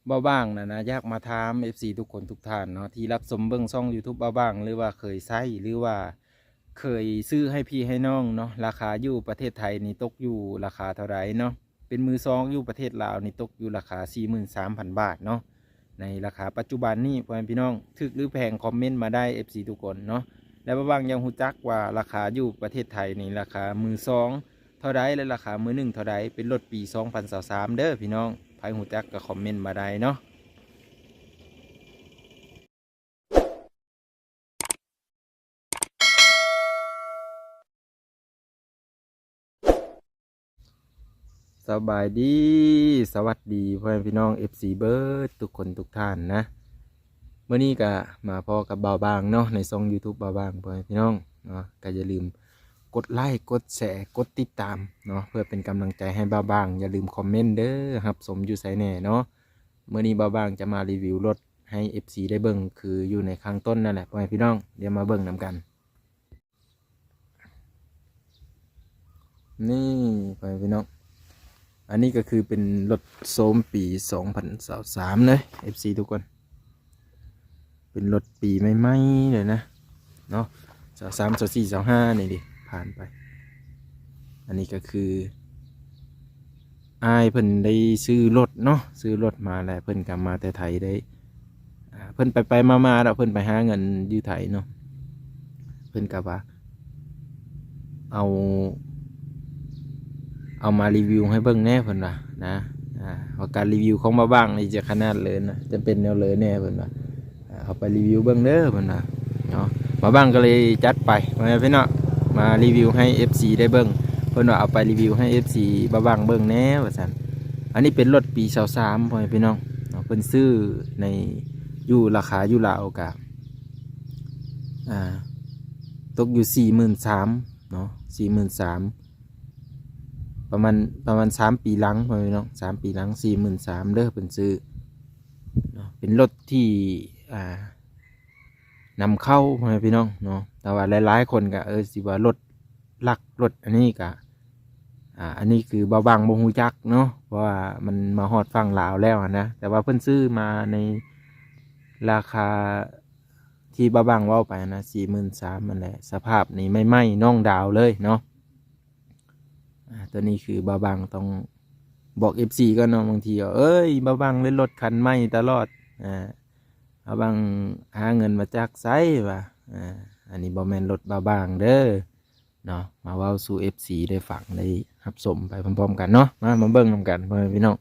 ບ່າວບາງນະນະ ຢາກມາຖາມເອັຟຊີທຸກຄົນທຸກທ່ານເນາະ ທີ່ຮັບຊົມເບິ່ງຊ່ອງຢູທູບບ່າວບາງ ຫຼືວ່າເຄີຍໃຊ້ ຫຼືວ່າເຄີຍຊື້ໃຫ້ພີ່ໃຫ້ນ້ອງເນາະ, ລາຄາຢູ່ປະເທດໄທນີ້ຕົກຢູ່ລາຄາເທົ່າໃດເນາະ? ເປັນມືສອງຢູ່ປະເທດລາວນີ້ຕົກຢູ່ລາຄາສີ່ໝື່ນສາມພັນບາດເນາະ. ໃນລາຄາປັດຈຸບັນນີ້ ພໍ່ແມ່ພີ່ນ້ອງ ຖືກຫຼືແພງ ຄອມເມັນມາໄດ້ເອັຟຊີທຸກຄົນເນາະ. ແລະ ບ່າວບາງຢາກຮູ້ຈັກວ່າລາຄາຢູ່ປະເທດໄທນີ້ ລາຄາມືສອງເທົ່າໃດ ແລະ ລາຄາມືໜຶ່ງເທົ່າໃດ ເປັນລົດປີສອງພັນຊາວສາມເດີພີ່ນ້ອງ. ໃຜຮູ້ຈັກກໍຄອມເມັນມາໄດ້ເນາະ. ສະບາຍດີ ສະຫວັດດີ ພໍ່ແມ່ພີ່ນ້ອງເອັຟຊີເບິດທຸກຄົນທຸກທ່ານນະ. ມື້ນີ້ກະມາພໍ້ກັບບ່າວບາງເນາະ ໃນຊ່ອງຢູທູບບ່າວບາງ ພໍ່ແມ່ພີ່ນ້ອງເນາະ. ກະຢ່າລືມກົດໄລ ກົດແຊ ກົດຕິດຕາມເນາະ ເພື່ອເປັນກຳລັງໃຈໃຫ້ບ່າວບາງ. ຢ່າລືມຄອມເມັນເດີ ຮັບຊົມຢູ່ໃສແດ່ເນາະ. ມື້ນີ້ບ່າວບາງຈະມາຣີວິວລົດໃຫ້ເອັຟຊີໄດ້ເບິ່ງ ຄືຢູ່ໃນຂ້າງຕົ້ນນັ້ນແຫຼະ ພໍ່ແມ່ພີ່ນ້ອງ. ດຽວມາເບິ່ງນຳກັນ. ນີ້ ພໍ່ແມ່ພີ່ນ້ອງ ອັນນີ້ກໍຄືເປັນລົດໂຊມປີສອງພັນຊາວສາມເດີ ເອັຟຊີທຸກຄົນ. ເປັນລົດປີໃໝ່ໆເລີຍນະເນາະ ຊາວສາມ ຊາວສີ່ ຊາວຫ້າ ນີ້ເດ ຜ່ານໄປ. ອັນນີ້ກໍຄື ອ້າຍເພິ່ນໄດ້ຊື້ລົດເນາະ ຊື້ລົດມາແລ້ວ ເພິ່ນກໍມາແຕ່ໄທໄດ້ ອ່າ ເພິ່ນໄປໆມາໆດອກ ເພິ່ນໄປຫາເງິນຢູ່ໄທເນາະ. ເພິ່ນກໍວ່າ ເອົາ ເອົາມາຣີວິວໃຫ້ເບິ່ງແດ່ ເພິ່ນວ່ານະ. ອ່າ ວ່າການຣີວິວຂອງບ່າວບາງນີ້ຈະຂະໜາດເລີນະ ຈະເປັນແນວເລີແດ່ ເພິ່ນວ່າ. ເອົາໄປຣີວິວເບິ່ງເດີ ເພິ່ນວ່າເນາະ. ບ່າວບາງກໍເລີຍຈັດໄປ ພໍ່ແມ່ພີ່ນ້ອງ ມາຣີວິວໃຫ້ເອັຟຊີໄດ້ເບິ່ງ. ເພິ່ນວ່າເອົາໄປຣີວິວໃຫ້ເອັຟຊີບ່າວບາງເບິ່ງແດ່ ວ່າຊັ້ນ. ອັນນີ້ເປັນລົດປີຊາວສາມ ພໍ່ແມ່ພີ່ນ້ອງເນາະ. ເພິ່ນຊື້ໃນ ຢູ່ລາຄາຢູ່ລາວກະ ອ່າ ຕົກຢູ່ສີ່ໝື່ນສາມເນາະ ສີ່ໝື່ນສາມ ປະມານ ປະມານສາມປີຫຼັງ ພໍ່ແມ່ພີ່ນ້ອງ ສາມປີຫຼັງ ສີ່ໝື່ນສາມເດີ ເພິ່ນຊື້ເນາະ. ເປັນລົດທີ່ ອ່າ ນຳເຂົ້າ ພໍ່ແມ່ພີ່ນ້ອງເນາະ. ແຕ່ວ່າຫຼາຍໆຄົນກໍ ເອີ ຊິວ່າລົດລັກ ລົດອັນນີ້ກໍ ອ່າ ອັນນີ້ຄືບ່າວບາງບໍ່ຮູ້ຈັກເນາະ ເພາະວ່າມັນມາຮອດຝັ່ງລາວແລ້ວນະ. ແຕ່ວ່າເພິ່ນຊື້ມາໃນລາຄາທີ່ບ່າວບາງເວົ້າໄປນະ ສີ່ໝື່ນສາມ ນັ້ນແຫຼະ. ສະພາບນີ້ໃໝ່ໆ ນ້ອງດາວເລີຍເນາະ. ອ່າ ຕົວນີ້ຄືບ່າວບາງຕ້ອງບອກເອັຟຊີກ່ອນເນາະ ບາງທີ ເອີຍ ບ່າວບາງເລີຍລົດຄັນໃໝ່ຕະຫຼອດ ອ່າ ບ່າວບາງຫາເງິນມາຈາກໃສ ວ່າ ອ່າ ອັນນີ້ບໍ່ແມ່ນລົດບ່າວບາງເດີເນາະ. ມາເວົ້າສູ່ເອັຟຊີໄດ້ຟັງໄດ້ຮັບຊົມໄປພ້ອມໆກັນເນາະ. ມາ ມາເບິ່ງນຳກັນ ພໍ່ແມ່ພີ່ນ້ອງ.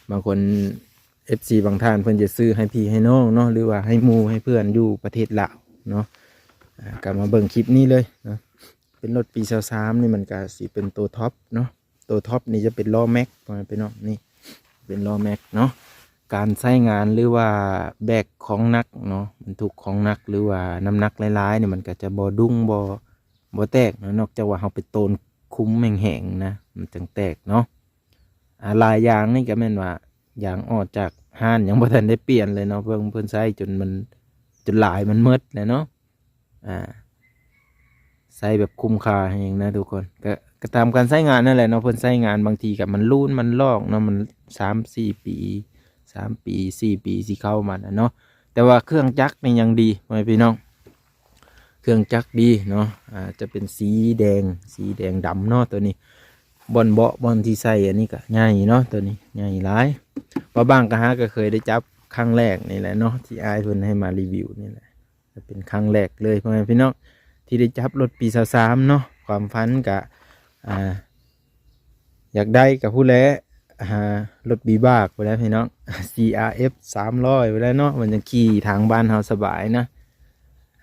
ບາງຄົນ ເອັຟຊີບາງທ່ານເພິ່ນຈະຊື້ໃຫ້ພີ່ໃຫ້ນ້ອງເນາະ ຫຼືວ່າໃຫ້ໝູ່ໃຫ້ເພື່ອນຢູ່ປະເທດລາວເນາະ. ອ່າ ກໍມາເບິ່ງຄລິບນີ້ເລີຍເນາະ. ເປັນລົດປີຊາວສາມນີ້ ມັນກະຊິເປັນໂຕທັອບເນາະ. ໂຕທັອບນີ້ຈະເປັນລໍ້ແມັກ ພໍ່ແມ່ພີ່ນ້ອງ ນີ້ເປັນລໍ້ແມັກເນາະ. ການໃຊ້ງານ ຫຼືວ່າແບກຂອງໜັກເນາະ ບັນທຸກຂອງໜັກ ຫຼືວ່ານ້ຳໜັກຫຼາຍໆນີ້ ມັນກະຈະບໍ່ດຸ້ງ ບໍ່ ບໍ່ແຕກເນາະ. ນອກຈາກວ່າເຮົາໄປໂຕນຄຸມແຮງໆນະ ມັນຈັ່ງແຕກເນາະ. ອ່າ ຫຼາຍຢາງນີ້ກໍແມ່ນວ່າ ຢາງອອກຈາກຮ້ານຍັງບໍ່ທັນໄດ້ປ່ຽນເລີຍເນາະ. ເບິ່ງເພິ່ນໃຊ້ຈົນມັນ ຈົນລາຍມັນໝົດແລ້ວເນາະ. ອ່າ ໃຊ້ແບບຄຸ້ມຄ່າແຮງນະທຸກຄົນ. ກໍ ກໍຕາມການໃຊ້ງານນັ້ນແຫຼະເນາະ. ເພິ່ນໃຊ້ງານບາງທີກໍມັນລູນມັນລອກເນາະ ມັນສາມສີ່ປີ ສາມປີ ສີ່ປີຊິເຂົ້າມາແລ້ວເນາະ. ແຕ່ວ່າເຄື່ອງຈັກນີ້ຍັງດີ ພໍ່ແມ່ພີ່ນ້ອງ ເຄື່ອງຈັກດີເນາະ. ອ່າ ຈະເປັນສີແດງ ສີແດງດຳເນາະ ຕົວນີ້. ບ່ອນເບາະ ບ່ອນທີ່ໃສ່ອັນນີ້ກໍໃຫຍ່ເນາະ ຕົວນີ້ໃຫຍ່ຫຼາຍ. ບ່າວບາງກໍຫາກໍເຄີຍໄດ້ຈັບຄັ້ງແລກນີ້ແຫຼະເນາະ ທີ່ອ້າຍເພິ່ນໃຫ້ມາຣີວິວນີ້ແຫຼະ. ເປັນຄັ້ງແລກເລີຍ ພໍ່ແມ່ພີ່ນ້ອງ ທີ່ໄດ້ຈັບລົດປີຊາວສາມເນາະ. ຄວາມຝັນກະ ອ່າ ຢາກໄດ້ກະພຸ້ນແຫຼະ ອ່າ ລົດວິບາກພຸ້ນແຫຼະພີ່ນ້ອງ ຊີອາເອັຟສາມຮ້ອຍພຸ້ນແຫຼະເນາະ ມັນຈັ່ງຂີ່ທາງບ້ານເຮົາສະບາຍນະ.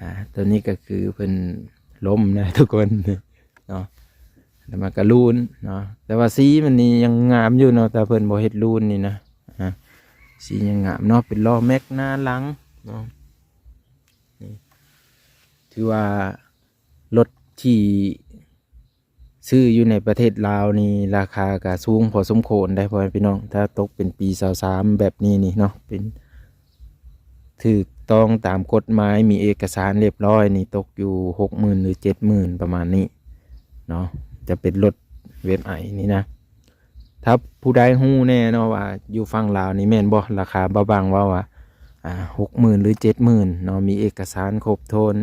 ອ່າ ຕົວນີ້ກໍຄືເພິ່ນລົ້ມນະທຸກຄົນເນາະ ແລ້ວມັນກໍລູນເນາະ. ແຕ່ວ່າສີມັນນີ້ຍັງງາມຢູ່ເນາະ ແຕ່ເພິ່ນບໍ່ເຮັດລູນນີ້ນະ. ອ່າ ສີຍັງງາມເນາະ ເປັນລໍ້ແມັກໜ້າຫຼັງເນາະ. ນີ້ ຖືວ່າລົດທີ່ຊື້ຢູ່ໃນປະເທດລາວນີ້ ລາຄາກໍສູງພໍສົມຄວນໄດ໋ ພໍ່ແມ່ພີ່ນ້ອງ. ຖ້າຕົກເປັນປີຊາວສາມແບບນີ້ນີ້ເນາະ ເປັນ ຖືກຕ້ອງຕາມກົດໝາຍ ມີເອກະສານລຽບຮ້ອຍນີ້ ຕົກຢູ່ຫົກໝື່ນ ຫຼື ເຈັດໝື່ນ ປະມານນີ້ເນາະ. ຈະເປັນລົດເວັບໄອນີ້ນະ. ຖ້າຜູ້ໃດຮູ້ແນ່ເນາະວ່າຢູ່ຝັ່ງລາວນີ້ແມ່ນບໍ່ ລາຄາບ່າວບັງເວົ້າວ່າ ອ່າ ຫົກໝື່ນ ຫຼື ເຈັດໝື່ນເນາະ ມີເອກະສານຄົບຖ້ວນ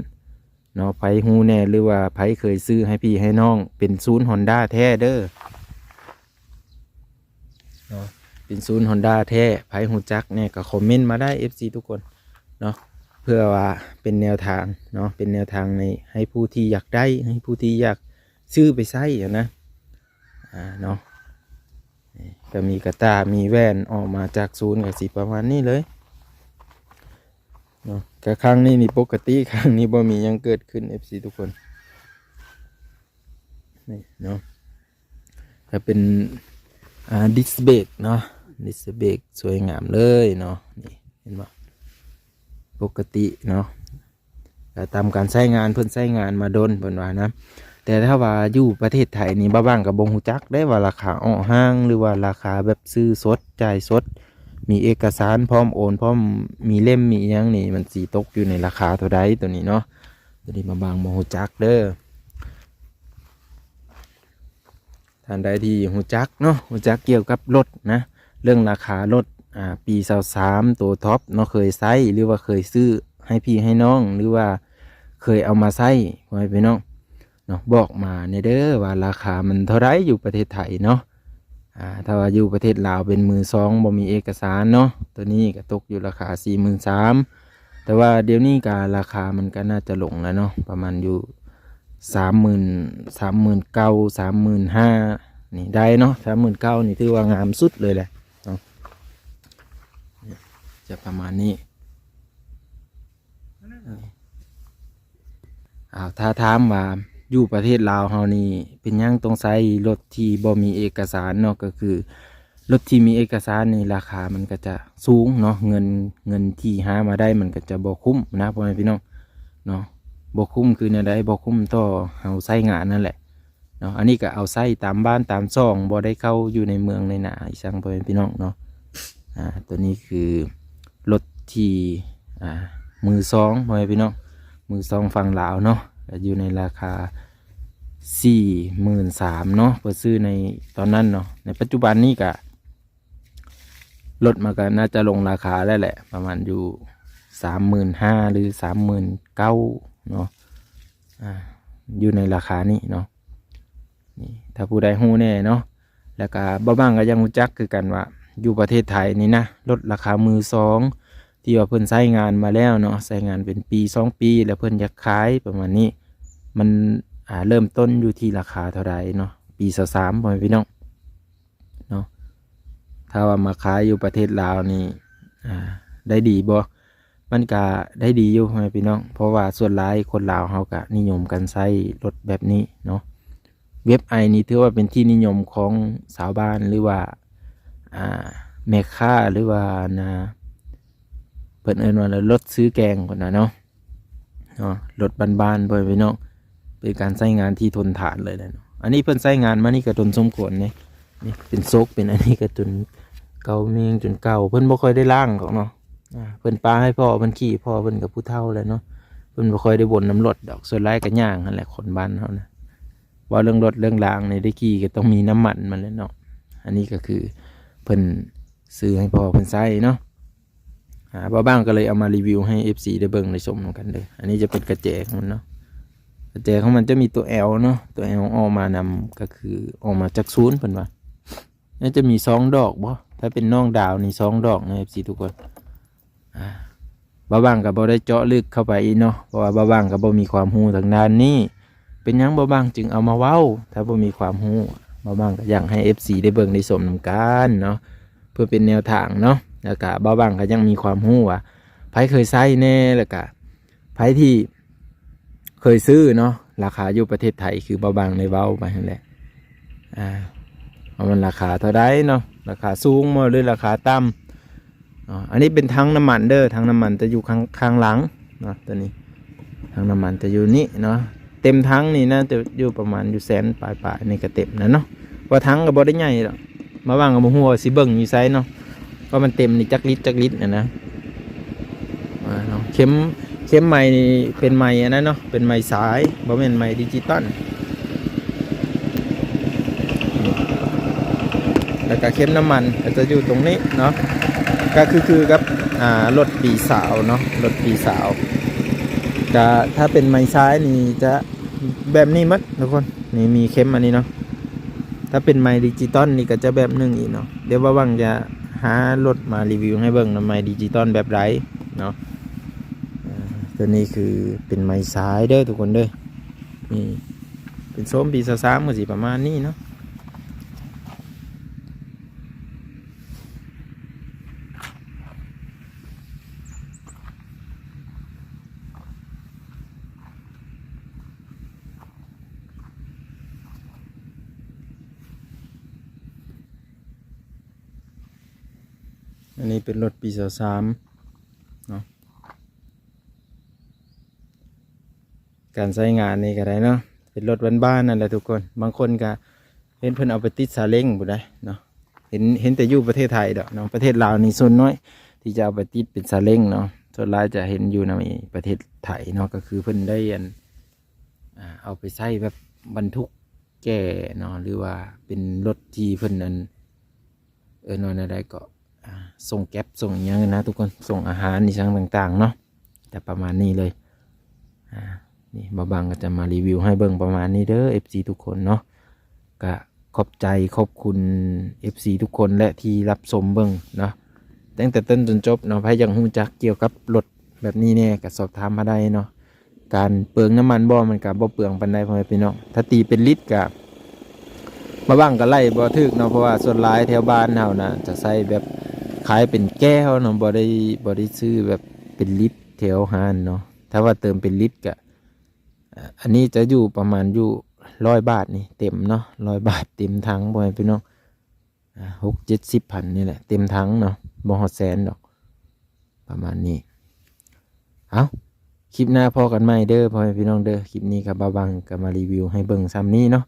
ເນາະ ໃຜຮູ້ແນ່ ຫຼືວ່າໃຜເຄີຍຊື້ໃຫ້ພີ່ໃຫ້ນ້ອງ ເປັນສູນຮອນດ້າແທ້ເດີເນາະ ເປັນສູນຮອນດ້າແທ້ ໃຜຮູ້ຈັກແນ່ກໍຄອມເມັນມາໄດ້ ເອັຟຊີ ທຸກຄົນເນາະ ເພື່ອວ່າເປັນແນວທາງເນາະ ເປັນແນວທາງໃນ ໃຫ້ຜູ້ທີ່ຢາກໄດ້ ໃຫ້ຜູ້ທີ່ຢາກຊື້ໄປໃຊ້ຫັ້ນນະ ອ່າ ເນາະ ນີ້ກໍມີກະຕ່າ ມີແວ່ນ ອອກມາຈາກສູນກໍຊິປະມານນີ້ເລີຍເນາະ ກະຄັ້ງນີ້ນີ້ປົກກະຕິ ຄັ້ງນີ້ບໍ່ມີຫຍັງເກີດຂຶ້ນ ເອັຟຊີ ທຸກຄົນ ນີ້ເນາະ ກໍເປັນ ອ່າ ດິສເບຣກເນາະ ດິສເບຣກສວຍງາມເລີຍເນາະ ນີ້ເຫັນບໍ່ ປົກກະຕິເນາະ ກໍຕາມການໃຊ້ງານ ເພິ່ນໃຊ້ງານມາດົນ ເພິ່ນວ່ານະ ແຕ່ຖ້າວ່າຢູ່ປະເທດໄທນີ້ ບ່າວບັງກໍບໍ່ຮູ້ຈັກເດ້ວ່າລາຄາເອາະຫ້າງ ຫຼືວ່າລາຄາແບບຊື້ສົດ ຈ່າຍສົດ ມີເອກະສານພ້ອມໂອນ ພ້ອມມີເຫຼັ້ມ ມີອີ່ຫຍັງນີ້ ມັນຊິຕົກຢູ່ໃນລາຄາເທົ່າໃດ ໂຕນີ້ເນາະ ໂຕນີ້ບ່າວບັງບໍ່ຮູ້ຈັກເດີ. ທ່ານໃດທີ່ຮູ້ຈັກເນາະ ຮູ້ຈັກກ່ຽວກັບລົດນະ ເລື່ອງລາຄາລົດ ອ່າ ປີຊາວສາມ ໂຕທັອບເນາະ ເຄີຍໃຊ້ ຫຼືວ່າເຄີຍຊື້ໃຫ້ພີ່ໃຫ້ນ້ອງ ຫຼືວ່າເຄີຍເອົາມາໃຊ້ ພໍ່ແມ່ພີ່ນ້ອງເນາະ ບອກມາແດ່ເດີວ່າລາຄາມັນເທົ່າໃດຢູ່ປະເທດໄທເນາະ ອ່າ ຖ້າວ່າຢູ່ປະເທດລາວເປັນມືສອງ ບໍ່ມີເອກະສານເນາະ ໂຕນີ້ກໍຕົກຢູ່ລາຄາສີ່ໝື່ນສາມ ແຕ່ວ່າດຽວນີ້ກະລາຄາມັນກະໜ້າຈະລົງແລ້ວເນາະ ປະມານຢູ່ສາມໝື່ນ ສາມໝື່ນເກົ້າ ສາມໝື່ນຫ້າ ນີ້ໄດ້ເນາະ ສາມໝື່ນເກົ້ານີ້ຖືວ່າງາມສຸດເລີຍແຫຼະເນາະ ຈະປະມານນີ້. ອ້າວ ຖ້າຖາມວ່າຢູ່ປະເທດລາວເຮົານີ້ ເປັນຫຍັງຕ້ອງໃຊ້ລົດທີ່ບໍ່ມີເອກະສານເນາະ ກໍຄື ລົດທີ່ມີເອກະສານນີ້ລາຄາມັນກໍຈະສູງເນາະ ເງິນ ເງິນທີ່ຫາມາໄດ້ມັນກໍຈະບໍ່ຄຸ້ມນະ ພໍ່ແມ່ພີ່ນ້ອງເນາະ ບໍ່ຄຸ້ມຄືແນວໃດ ບໍ່ຄຸ້ມຕໍ່ເຮົາໃຊ້ງານນັ້ນແຫຼະເນາະ ອັນນີ້ກໍເອົາໃຊ້ຕາມບ້ານຕາມຊ່ອງ ບໍ່ໄດ້ເຂົ້າຢູ່ໃນເມືອງໃນນາອີ່ຫຍັງ ພໍ່ແມ່ພີ່ນ້ອງເນາະ ອ່າ ໂຕນີ້ຄືລົດທີ່ ອ່າ ມືສອງ ພໍ່ແມ່ພີ່ນ້ອງ ມືສອງຝັ່ງລາວເນາະ ກໍຢູ່ໃນລາຄາ ສີ່ໝື່ນສາມເນາະ ເພິ່ນຊື້ໃນຕອນນັ້ນເນາະ ໃນປັດຈຸບັນນີ້ກະລົດມັນກະໜ້າຈະລົງລາຄາແລ້ວແຫຼະ ປະມານຢູ່ສາມໝື່ນຫ້າ ຫຼື ສາມໝື່ນເກົ້າເນາະ ອ່າ ຢູ່ໃນລາຄານີ້ເນາະ ນີ້ ຖ້າຜູ້ໃດຮູ້ແນ່ເນາະ ແລ້ວກະບ່າວບັງກໍຍັງຮູ້ຈັກຄືກັນວ່າ ຢູ່ປະເທດໄທນີ້ນະ ລົດລາຄາມືສອງ ທີ່ວ່າເພິ່ນໃຊ້ງານມາແລ້ວເນາະ ໃຊ້ງານເປັນປີສອງປີ ແລ້ວເພິ່ນຢາກຂາຍປະມານນີ້ ມັນ ອ່າ ເລີ່ມຕົ້ນຢູ່ທີ່ລາຄາເທົ່າໃດເນາະ ປີຊາວສາມ ພໍ່ແມ່ພີ່ນ້ອງເນາະ ຖ້າວ່າມາຂາຍຢູ່ປະເທດລາວນີ້ ອ່າ ໄດ້ດີບໍ່? ມັນກະໄດ້ດີຢູ່ ພໍ່ແມ່ພີ່ນ້ອງ ເພາະວ່າສ່ວນຫຼາຍຄົນລາວເຮົາກະນິຍົມກັນໃຊ້ລົດແບບນີ້ເນາະ ເວັບໄອນີ້ຖືວ່າເປັນທີ່ນິຍົມຂອງຊາວບ້ານ ຫຼືວ່າ ອ່າ ແມ່ຄ້າ ຫຼືວ່າ ອັນນ່າ ເພິ່ນເອີ້ນວ່າລົດຊື້ແກງພຸ້ນນະເນາະ ເນາະ ລົດບ້ານໆ ພໍ່ແມ່ພີ່ນ້ອງ ເປັນການໃຊ້ງານທີ່ທົນທານເລີຍແຫຼະເນາະ ອັນນີ້ເພິ່ນໃຊ້ງານມານີ້ກໍດົນສົມຄວນເດ້ ນີ້ເປັນໂຊກເປັນອັນນີ້ກໍຈົນເກົ່າເໝັງ ຈົນເກົ່າ ເພິ່ນບໍ່ຄ່ອຍໄດ້ລ້າງດອກເນາະ ອ່າ ເພິ່ນປະໃຫ້ພໍ່ເພິ່ນຂີ່ ພໍ່ເພິ່ນກໍຜູ້ເຖົ້າແລ້ວເນາະ ເພິ່ນບໍ່ຄ່ອຍໄດ້ວົນນຳລົດດອກ ສ່ວນຫຼາຍກໍຍ່າງຫັ້ນແຫຼະ ຄົນບ້ານເຮົານະ ເວົ້າເລື່ອງລົດເລື່ອງລາງນີ້ ໄດ້ຂີ່ກໍຕ້ອງມີນ້ຳມັນມັນແຫຼະເນາະ ອັນນີ້ກໍຄືເພິ່ນຊື້ໃຫ້ພໍ່ເພິ່ນໃຊ້ເນາະ ອ່າ ບ່າວບັງກໍເລີຍເອົາມາຣີວິວໃຫ້ເອັຟຊີໄດ້ເບິ່ງໄດ້ຊົມນຳກັນເດີ ອັນນີ້ຈະເປັນກະແຈຂອງມັນເນາະ ກະແຈຂອງມັນຈະມີຕົວແອວເນາະ ຕົວແອວອອກມານຳ ກໍຄືອອກມາຈາກສູນເພິ່ນວ່າ ໜ້າຈະມີສອງດອກບໍ່ ຖ້າເປັນນ້ອງດາວນີ້ສອງດອກນະ ເອັຟຊີ ທຸກຄົນ ອ່າ ບ່າວບັງກໍບໍ່ໄດ້ເຈາະເລິກເຂົ້າໄປອີກເນາະ ເພາະວ່າບ່າວບັງກໍບໍ່ມີຄວາມຮູ້ທາງດ້ານນີ້ ເປັນຫຍັງບ່າວບັງຈຶ່ງເອົາມາເວົ້າ ຖ້າບໍ່ມີຄວາມຮູ້ ບ່າວບັງກໍຢາກໃຫ້ເອັຟຊີໄດ້ເບິ່ງໄດ້ຊົມນຳກັນເນາະ ເພື່ອເປັນແນວທາງເນາະ ແລ້ວກໍບ່າວບັງກໍຍັງມີຄວາມຮູ້ວ່າ ໃຜເຄີຍໃຊ້ແນ່ ແລ້ວກະໃຜທີ່ເຄີຍຊື້ເນາະ ລາຄາຢູ່ປະເທດໄທຄືບ່າວບັງໄດ້ເວົ້າໄປຫັ້ນແຫຼະ ອ່າ ວ່າມັນລາຄາເທົ່າໃດເນາະ ລາຄາສູງບໍ່ ຫຼືລາຄາຕ່ຳເນາະ ອັນນີ້ເປັນຖັງນ້ຳມັນເດີ ຖັງນ້ຳມັນຈະຢູ່ຂ້າງ ຂ້າງຫຼັງເນາະ ຕົວນີ້ ຖັງນ້ຳມັນຈະຢູ່ນີ້ເນາະ ເຕັມຖັງນີ້ໜ້າຈະຢູ່ປະມານຢູ່ແສນປາຍໆ ນີ້ກໍເຕັມແລ້ວເນາະ ວ່າຖັງກໍບໍ່ໄດ້ໃຫຍ່ດອກ ມາວາງກໍບໍ່ຮູ້ວ່າຊິເບິ່ງຢູ່ໃສເນາະ ວ່າມັນເຕັມນີ້ຈັກລິດຈັກລິດຫັ້ນນະ ອ່າ ເນາະ ເຂັມ ເຂັມໄມ້ນີ້ເປັນໄມ້ອັນນັ້ນເນາະ ເປັນໄມ້ສາຍ ບໍ່ແມ່ນໄມ້ດິຈິຕອນ ນີ້ แล้วก็เข็มน้ำมันก็จะอยู่ตรงนี้เนาะ ก็คือ คือกับ อ่า รถปีสาวเนาะ รถปีสาว ก็ถ้าเป็นไม้ซ้ายนี่จะแบบนี้หมดทุกคน นี่มีเข็มอันนี้เนาะ ถ้าเป็นไม้ดิจิตอลนี่ก็จะแบบหนึ่งอีกเนาะ เดี๋ยวบ่าวบังจะหารถมารีวิวให้เบิ่งเนาะ ไม้ดิจิตอลแบบใดเนาะ อ่า ตัวนี้คือเป็นไม้ซ้ายเด้อทุกคนเด้อ นี่เป็นโซมปีซาวสามก็สิประมาณนี้เนาะ อันนี้เป็นรถปีซาวสามเนาะ การใช้งานนี่ก็ได้เนาะ เป็นรถบ้านๆนั่นแหละทุกคน บางคนก็เห็นเพิ่นเอาไปติดซาเล้งพู้นใดเนาะ เห็น เห็นแต่อยู่ประเทศไทยดอกเนาะ ประเทศลาวนี่ส่วนน้อยที่จะเอาไปติดเป็นซาเล้งเนาะ ส่วนหลายจะเห็นอยู่ในประเทศไทยเนาะ ก็คือเพิ่นได้อัน อ่า เอาไปใช้แบบบรรทุกแก่เนาะ หรือว่าเป็นรถที่เพิ่นอัน เอิ้นว่าแนวใดก็ อ่า ส่งแก๊บส่งอิหยังนะทุกคน ส่งอาหารอีหยังต่างๆเนาะ แต่ประมาณนี้เลย อ่า นี่บ่าวบังก็จะมารีวิวให้เบิ่งประมาณนี้เด้อ เอฟซี ทุกคนเนาะ ก็ขอบใจขอบคุณ เอฟซี ทุกคนและที่รับชมเบิ่งเนาะ ตั้งแต่ต้นจนจบเนาะ ใครอยากรู้จักเกี่ยวกับรถแบบนี้แน่ก็สอบถามมาได้เนาะ การเปลืองน้ำมันบ่ มันก็บ่เปลืองปานใดพ่อแม่พี่น้อง ถ้าตีเป็นลิตรก็ บ่าวบังก็ไล่บ่ถูกเนาะ เพราะว่าส่วนหลายแถวบ้านเฮานะ จะใช้แบบขายเป็นแก้วเนาะ บ่ได้ บ่ได้ซื้อแบบเป็นลิตรแถวห้านเนาะ ถ้าว่าเติมเป็นลิตรก็ อ่า อันนี้จะอยู่ประมาณอยู่ร้อยบาทนี่เต็มเนาะ ร้อยบาทเต็มถังพ่อแม่พี่น้อง อ่า หกเจ็ดสิบพันนี่แหละ เต็มถังเนาะ บ่ฮอดแสนดอก ประมาณนี้ เอ้า คลิปหน้าพ้อกันใหม่เด้อพ่อแม่พี่น้องเด้อ คลิปนี้ก็บ่าวบังก็มารีวิวให้เบิ่งส่ำนี้เนาะ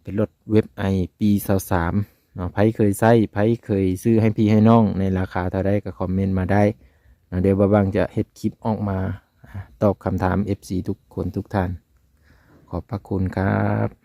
เป็นรถเว็บไอปีซาวสามเนาะ ไผเคยใช้ ไผเคยซื้อให้พี่ให้น้องในราคาเท่าใดก็คอมเมนต์มาได้เนาะ เดี๋ยวบ่าวบังจะเฮ็ดคลิปออกมา อ่า ตอบคำถาม เอฟซี ทุกคนทุกท่าน ขอบพระคุณครับ